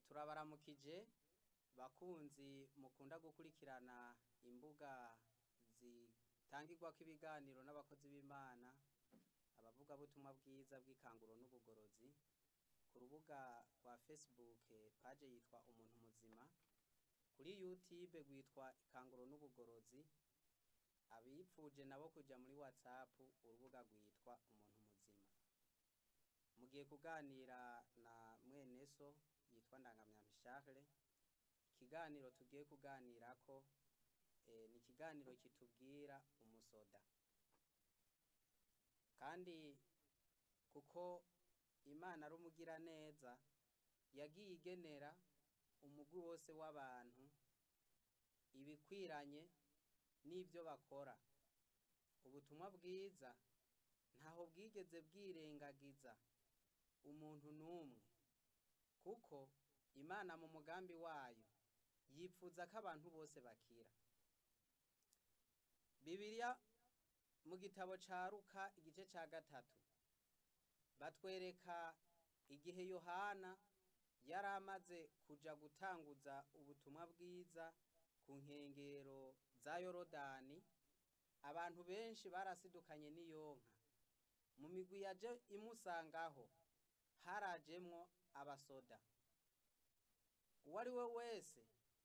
Turabaramukije bakunzi mukunda gukurikirana imbuga zitangirwako ibiganiro n'abakozi b'Imana, abavugabutumwa bwiza bw'ikanguro n'ubugorozi, ku rubuga rwa Facebook paje yitwa umuntu muzima, kuri YouTube rwitwa ikanguro n'ubugorozi, abipfuje nabo kuja muri WhatsApp urubuga rwitwa umuntu muzima. Mugiye kuganira na mweneso yitwa Ndangamyambi Charles, ikiganiro tugiye kuganirako ni ikiganiro kitubwira umusoda. Kandi kuko Imana ari umugiraneza, yagiye igenera umugwi wose w'abantu ibikwiranye n'ivyo bakora. Ubutumwa bwiza ntaho bwigeze bwirengagiza umuntu n'umwe, kuko Imana mu mugambi wayo yipfuza ko abantu bose bakira. Bibiliya mu gitabo ca Luka igice ca 3 batwereka igihe Yohana yari amaze kuja gutanguza ubutumwa bwiza ku nkengero za Yorodani, abantu benshi barasidukanye n'iyonka. Mu migwi yaje imusangaho harajemwo abasoda. Uwari we wese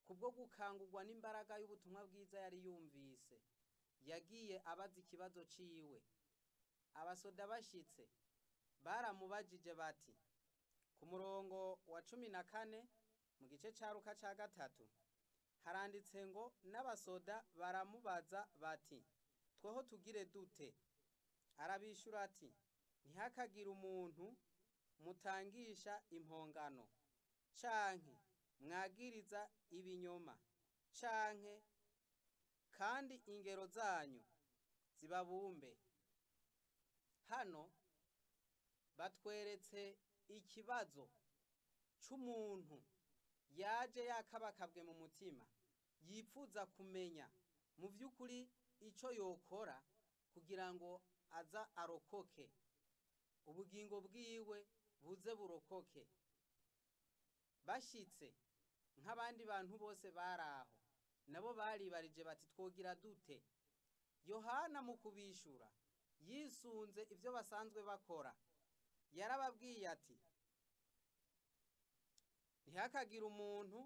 kubwo gukangurwa n'imbaraga y'ubutumwa bwiza yari yumvise, yagiye abaza ikibazo ciwe. Abasoda bashitse baramubajije bati, ku murongo wa 14 mu gice ca Luka ca 3 haranditse ngo n'abasoda baramubaza bati, tweho tugire dute? Arabishura ati, ntihakagire umuntu mutangisha impongano canke mwagiriza ibinyoma canke kandi ingero zanyu zibabumbe. Hano batweretse ikibazo c'umuntu yaje yakabakabwe mu mutima, yipfuza kumenya mu vy'ukuri ico yokora kugira ngo aza arokoke, ubugingo bwiwe buze burokoke. Bashitse nk'abandi bantu bose baraho, nabo baribarije bati twogira dute? Yohana mu kubishura yisunze ivyo basanzwe bakora, yarababwiye ati, ntihakagire umuntu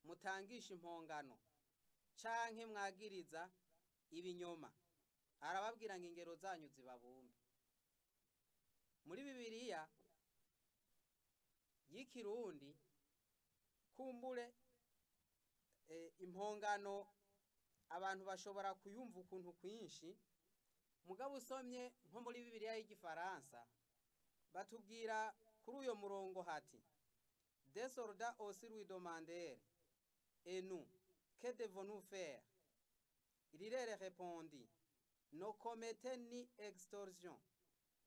mutangisha impongano canke mwagiriza ibinyoma. Arababwira ngo ingero zanyu zibabumbe. Muri Bibiliya y'ikirundi kumbure impongano abantu bashobora kuyumva ukuntu kwinshi, mugabo usomye nko muri Bibiliya y'igifaransa batubwira kuri uyo murongo hati, des soldats aussi lui demandèrent, et nous, que devons-nous faire? Il leur répondit, ne commettez ni extorsion,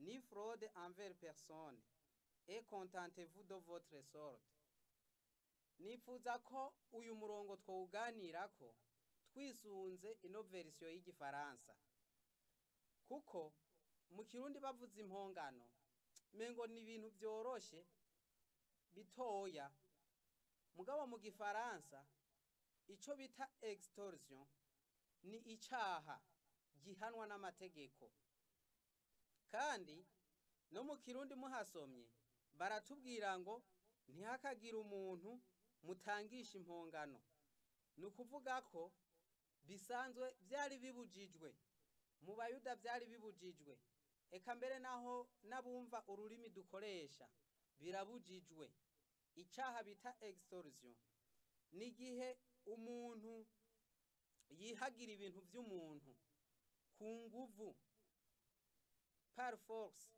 ni fraude envers personne, et contentez-vous de votre sort. Nipfuza ko uyu murongo twawuganirako twisunze ino verisiyo y'igifaransa, kuko mu kirundi bavuze impongano mengo ni ibintu vyoroshe bitoya, mugabo mu gifaransa ico bita extorsion ni icaha gihanwa n'amategeko. Kandi no mu kirundi muhasomye baratubwira ngo ntihakagire umuntu mutangisha impongano. Ni ukuvuga ko bisanzwe vyari bibujijwe mu bayuda, vyari bibujijwe, eka mbere naho n'abumva ururimi dukoresha birabujijwe. Icaha bita extorsion ni igihe umuntu yihagira ibintu vy'umuntu ku nguvu, par force.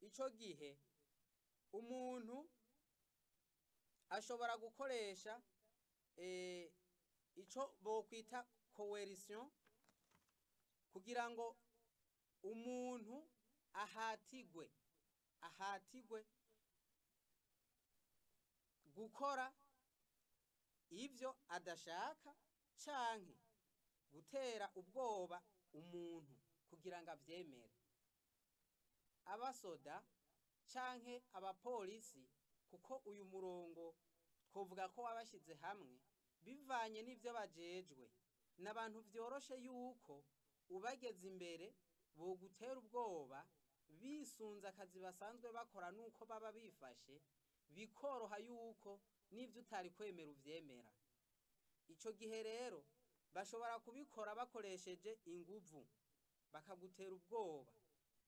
Ico gihe umuntu ashobora gukoresha ico bokwita coercion kugira ngo umuntu ahatigwe gukora ivyo adashaka canke gutera ubwoba umuntu kugira ngo avyemere. Abasoda canke abapolisi, kuko uyu murongo Twovuga ko wabashyize hamwe bivanye n'ibyo bajejwe. Ni abantu vyoroshe yuko ubageze imbere bogutera ubwoba bisunze akazi basanzwe bakora nuko baba bifashe, bikoroha yuko n'ivyo utari kwemera uvyemera. Ico gihe rero bashobora kubikora bakoresheje inguvu, bakagutera ubwoba.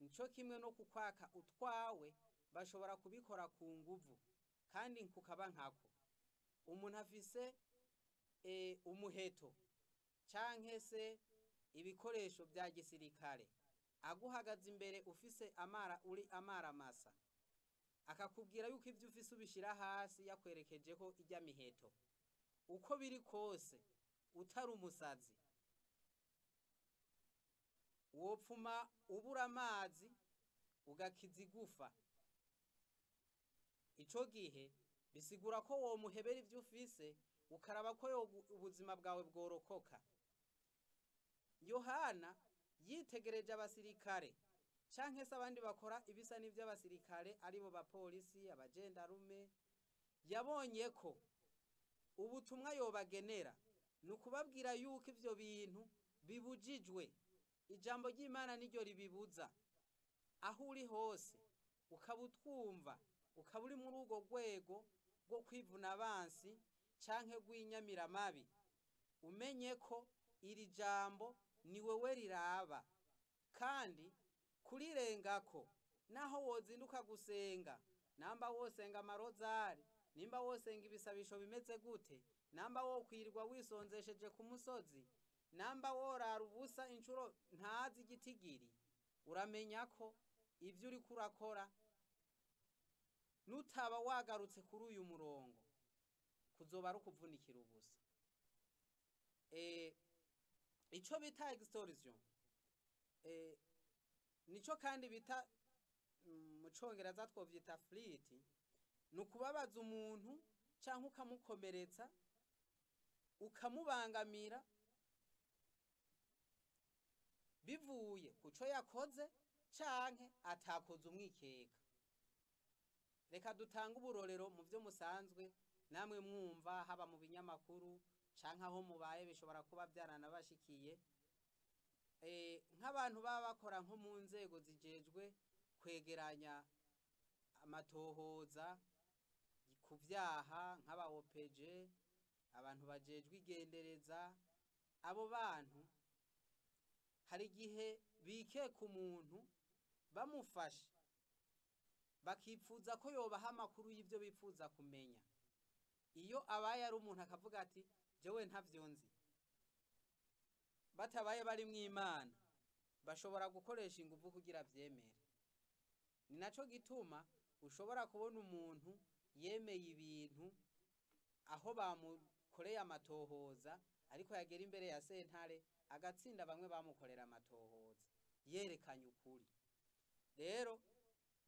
Nico kimwe no kukwaka utwawe, bashobora kubikora ku nguvu kandi kukaba nkako. Umuntu afise umuheto canke se ibikoresho vya gisirikare, aguhagaze imbere ufise amara uri amaramasa, akakubwira yuko ivyo ufise ubishira hasi yakwerekejeko irya miheto. Uko biri kose utari umusazi, wopfuma ubura amazi ugakiza igufa. Ico gihe bisigura ko womuhebera ivyo ufise, ukaraba ko ubuzima bwawe bworokoka. Yohana yitegereje abasirikare canke se abandi bakora ibisa n'ivy'abasirikare, aribo bapolisi, abagendarume, yabonye ko ubutumwa yobagenera ni ukubabwira yuko ivyo bintu bibujijwe. Ijambo ry'Imana niryo ribibuza. Aho uri hose ukaba utwumva, ukaba uri muri urwo rwego rwo kwivuna abansi canke rw'inyamiramabi, umenye ko iri jambo ni wewe riraba, kandi kurirengako naho wozinduka gusenga, namba wosenga amarozari, nimba wosenga ibisabisho bimeze gute, namba wokwirirwa wisonzesheje ku musozi, namba worara ubusa incuro ntazi igitigiri, uramenya ko ivyo uriko urakora nutaba wagarutse kuri uyu murongo kuzoba ari ukuvunikira ubusa. Ico bita extorsion nico kandi bita mu congereza twovyita fleet, ni ukubabaza umuntu canke ukamukomeretsa, ukamubangamira bivuye kuco yakoze canke atakoze umwikeka. Reka dutange uburorero mu vyo musanzwe namwe mwumva, haba mu binyamakuru canke aho mubaye bishobora kuba vyaranabashikiye. Nk'abantu baba bakora nko mu nzego zijejwe kwegeranya amatohoza ku vyaha, nk'aba OPG, abantu bajejwe igendereza, abo bantu hari igihe bikeka umuntu bamufashe bakipfuza ko yobaha amakuru y'ivyo bipfuza kumenya. Iyo abaye ari umuntu akavuga ati jewe ntavyo nzi, batabaye barimwo Imana bashobora gukoresha inguvu kugira vyemere. Ni naco gituma ushobora kubona umuntu yemeye ibintu aho bamukoreye amatohoza, ariko yagera imbere ya sentare agatsinda bamwe bamukorera amatohoza yerekanye ukuri. Rero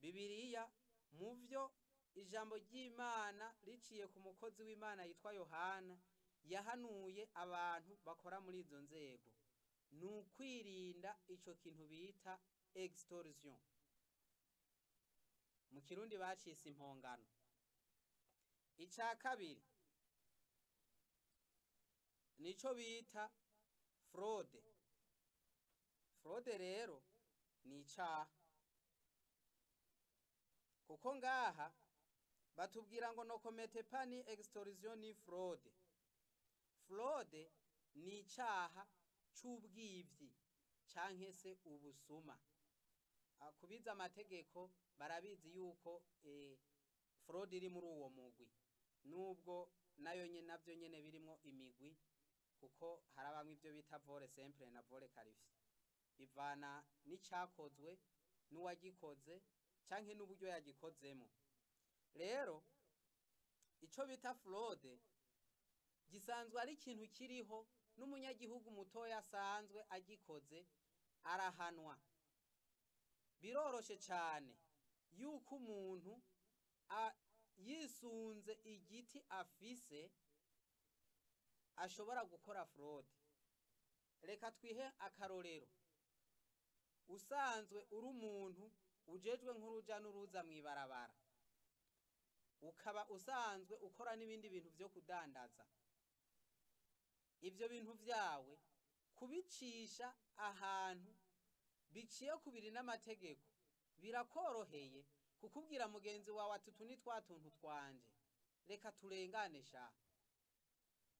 Bibiliya mu vyo ijambo ry'Imana riciye ku mukozi w'Imana yitwa Yohana yahanuye abantu bakora muri izo nzego, ni ukwirinda ico kintu bita extorsion. Mu Kirundi bacise impongano. Ica kabiri nico bita fraude. Fraude rero ni icaha, kuko ngaha batubwira ngo no comete pas ni extorsion ni fraude. Fraude ni icaha c'ubwivyi canke se ubusuma. Kubiza amategeko barabizi yuko fraude iri muri uwo mugwi, nubwo nayo nyene navyo nyene birimwo imigwi, kuko harabamwe ivyo bita vol simple na vol qualifié, bivana n'icakozwe n'uwagikoze canke n'uburyo yagikozemo. Rero ico bita fraude gisanzwe ari ikintu kiriho, n'umunyagihugu mutoya asanzwe agikoze arahanwa. Biroroshe cane yuko umuntu yisunze igiti afise ashobora gukora fraude. Reka twihe akarorero. Usanzwe uri umuntu ujejwe nk'uruja n'uruza mw'ibarabara, ukaba usanzwe ukora n'ibindi bintu vyo kudandaza, ivyo bintu vyawe kubicisha ahantu biciye kubiri n'amategeko birakoroheye kukubwira mugenzi wawe ati utu ni twa tuntu twanje, reka turengane sha.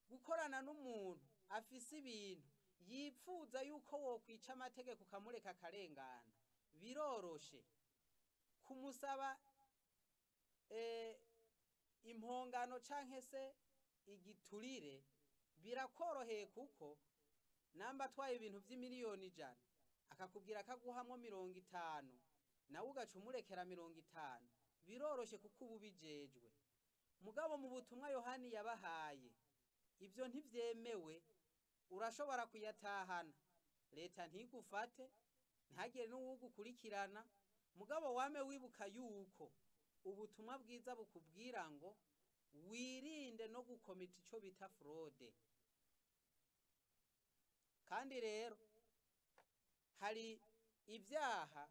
Gukorana n'umuntu afise ibintu yipfuza yuko wokwica amategeko ukamureka akarengana biroroshe. Kumusaba impongano canke se igiturire birakoroheye, kuko namba atwaye ibintu vy'imiliyoni 100 akakubwira akaguhamwo 50, nawe ugaca umurekera 50, biroroshe kuko uba ubijejwe. Mugabo mu butumwa Yohani yabahaye ivyo ntivyemewe, urashobora kuyatahana leta ntigufate, ntihagire n'uwugukurikirana, mugabo wame wibuka yuko ubutumwa bwiza bukubwira ngo wirinde no gukomita ico bita fraude. Kandi rero hari ibyaha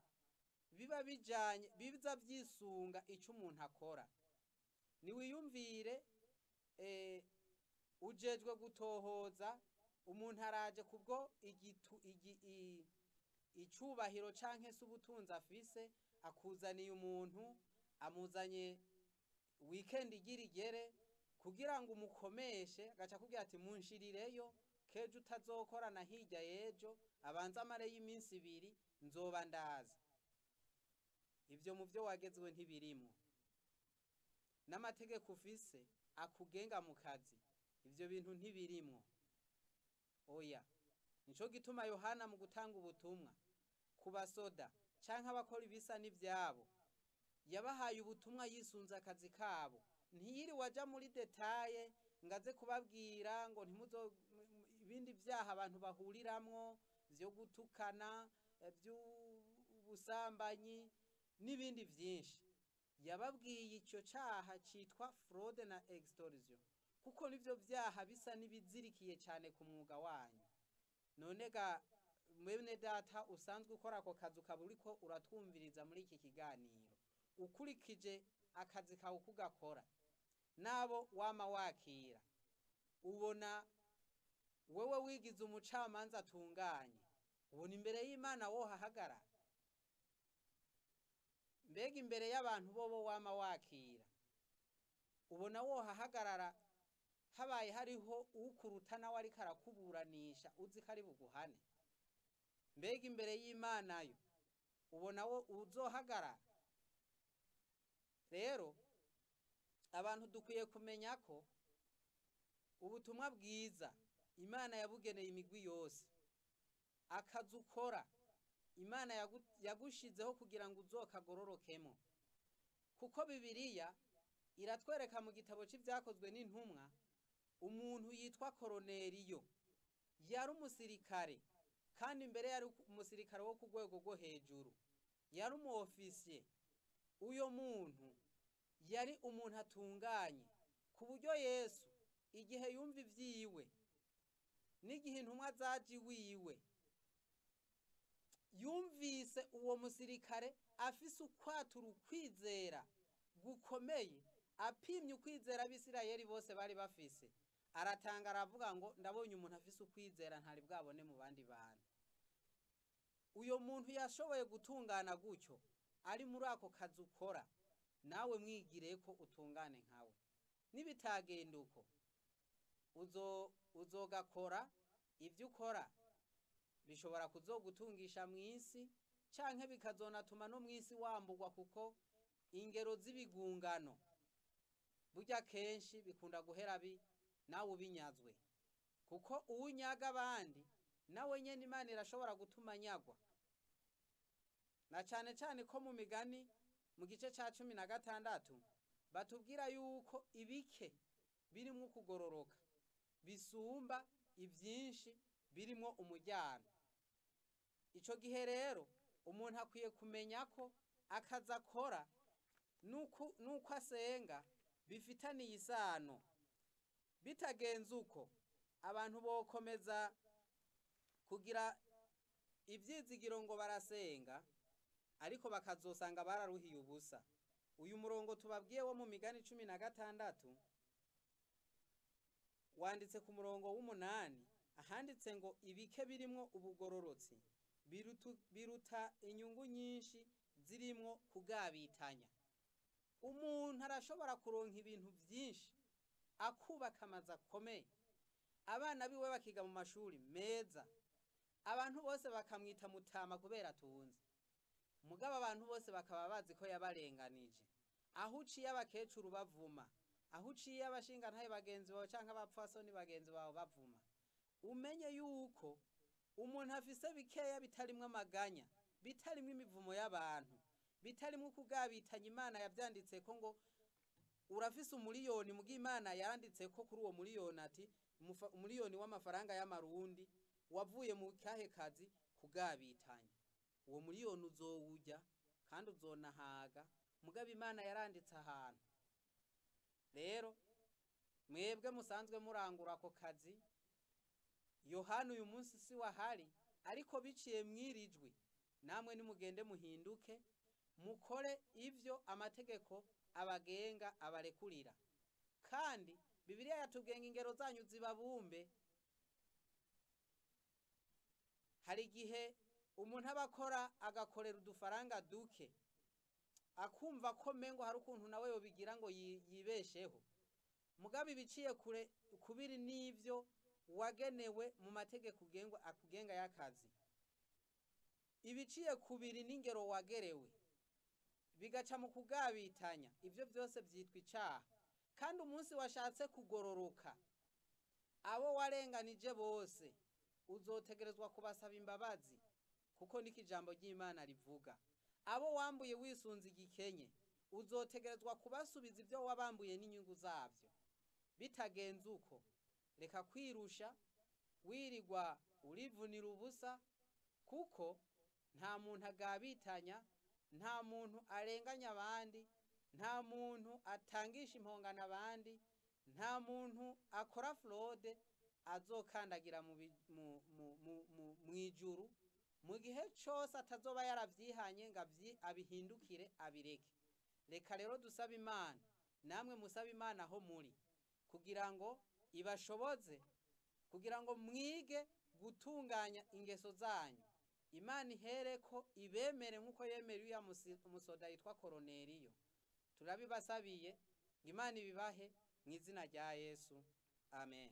biba bijanye biza vyisunga ico umuntu akora. Niwiyumvire ujejwe gutohoza umuntu araje kubwo icubahiro canke se ubutunzi afise, akuzaniye umuntu, amuzanye weekend igira igere kugira ngo umukomeshe, agaca akubwira ati munshirireyo kejo utazokorana hirya y'ejo, abanze amare y'iminsi 2 nzoba ndaza. Ivyo mu vyo wagezwe ntibirimwo, n'amategeko ufise akugenga mu kazi ivyo bintu ntibirimwo. Oya, nico gituma Yohana mu gutanga ubutumwa ku basoda canke abakora ibisa n'ivyabo yabahaye ubutumwa yisunze akazi kabo, ntiyiriwe aja muri detaye ngo aze kubabwira ngo ntimuzo ibindi vyaha abantu bahuriramwo vyo gutukana, vy'ubusambanyi n'ibindi vyinshi. Yababwiye ico caha citwa fraude na extorsion, kuko nivyo vyaha bisa n'ibizirikiye cane ku mwuga wanyu. None ga mwene data usanzwe ukora ako kazi ukaba uriko uratwumviriza muri iki kiganiro, ukurikije akazi kawe uko ugakora n'abo wama wakira, ubona wewe wigize umucamanza atunganye, ubona imbere y'Imana wohahagarara? Mbega imbere y'abantu bobo wama wakira, ubona wohahagarara habaye hariho ukuruta nawe ariko arakuburanisha uzi ko ari buguhane? Mbega imbere y'Imana yo ubona wo uzohagarara? Rero abantu dukwiye kumenya ko ubutumwa bwiza Imana yabugeneye imigwi yose. Akazi ukora Imana yagushizeho kugira ngo uzokagororokemo, kuko Bibiliya iratwereka mu gitabo c'ivyakozwe n'intumwa umuntu yitwa Koroneliyo yari umusirikare, kandi mbere yari umusirikare wo ku rwego rwo hejuru, yari umu ofisiye. Uyo muntu yari umuntu atunganye, ku buryo Yesu igihe yumva ivyiwe n'igihe intumwa zaje iwiwe, yumvise uwo musirikare afise ukwatura ukwizera gukomeye, apimye ukwizera abisirayeli bose bari bafise, aratanga aravuga ngo ndabonye umuntu afise ukwizera ntari bwabone mu bandi bantu. Uyo muntu yashoboye gutungana gutyo ari muri ako kazi ukora, nawe mwigireko utungane nkawe. Nibitagenda uko uzogakora ivyo ukora bishobora kuzogutungisha mw'isi, canke bikazonatuma no mw'isi wambugwa, kuko ingero z'ibigungano burya kenshi bikunda guhera nawe ubinyazwe, kuko uwunyaga abandi nawe nyene Imana irashobora gutuma anyagwa. Na cane cane ko mu migani mu gice ca 16 batubwira yuko ibike birimwo ukugororoka bisumba ivyinshi birimwo umujyano. Ico gihe rero umuntu akwiye kumenya ko akazi akora nuko asenga bifitaniye isano. Bitagenze uko abantu bokomeza kugira ivyizigiro ngo barasenga, ariko bakazosanga bararuhiye ubusa. Uyu murongo tubabwiye wo mu migani 16 wanditse ku murongo w'8, ahanditse ngo ibike birimwo ubugororotsi biruta inyungu nyinshi zirimwo kugabitanya. Umuntu arashobora kuronka ibintu vyinshi, akubaka amazu akomeye, abana biwe bakiga mu mashuri meza, abantu bose bakamwita mutama kubera atunze, mugabo abantu bose bakaba bazi ko yabarenganije. Aho uciye abakecuru bavuma, aho uciye abashingantahe bagenzi bawe canke abapfasoni bagenzi bawe bavuma, umenye yuko umuntu afise bikeya bitarimwo amaganya, bitarimwo imivumo y'abantu, bitarimwo ukugabitanya. Imana yavyanditseko ngo urafise umuriyoni, muga Imana yaranditseko kuri uwo muriyoni ati umuriyoni w'amafaranga y'amarundi wavuye mu kahe kazi? Kugabitanya. Uwo muriyoni uzowurya kandi uzonahaga, mugabo Imana yaranditse ahantu. Rero mwebwe musanzwe murangura ako kazi, Yohana uyu munsi si wahari, ariko biciye mw'iri jwi, namwe nimugende muhinduke, mukore ivyo amategeko abagenga abarekurira. Kandi Bibiliya yatubwiye ngo ingero zanyu zibabumbe. Hari igihe umuntu aba akora agakorera udufaranga duke, akumva ko mengo hari ukuntu nawe yobigira ngo yibesheho, mugabo ibiciye kure kubiri n'ivyo wagenewe mu mategeko akugenga y'akazi, ibiciye kubiri n'ingero wagerewe bigaca mu kugabitanya, ivyo vyose vyitwa icaha. Kandi umunsi washatse kugororoka, abo warenganije bose uzotegerezwa kubasaba imbabazi, kuko niko ijambo ry'Imana rivuga. Abo wambuye wisunze igikenye, uzotegerezwa kubasubiza ivyo wabambuye n'inyungu zavyo. Bitagenze uko, reka kwirusha wirirwa urivunira ubusa, kuko nta muntu agabitanya, nta muntu arenganya abandi, nta muntu atangisha impongano abandi, nta muntu akora fraude azokandagira mw'ijuru mu gihe cose atazoba yaravyihanye ngo abihindukire abireke. Reka rero dusabe Imana, namwe musabe Imana aho muri, kugira ngo ibashoboze, kugira ngo mwige gutunganya ingeso zanyu. Imana ihereko ibemere nk'uko yemera uriya musoda yitwa Koroneliyo. Turabibasabiye ngo Imana ibibahe mu izina rya Yesu, amen.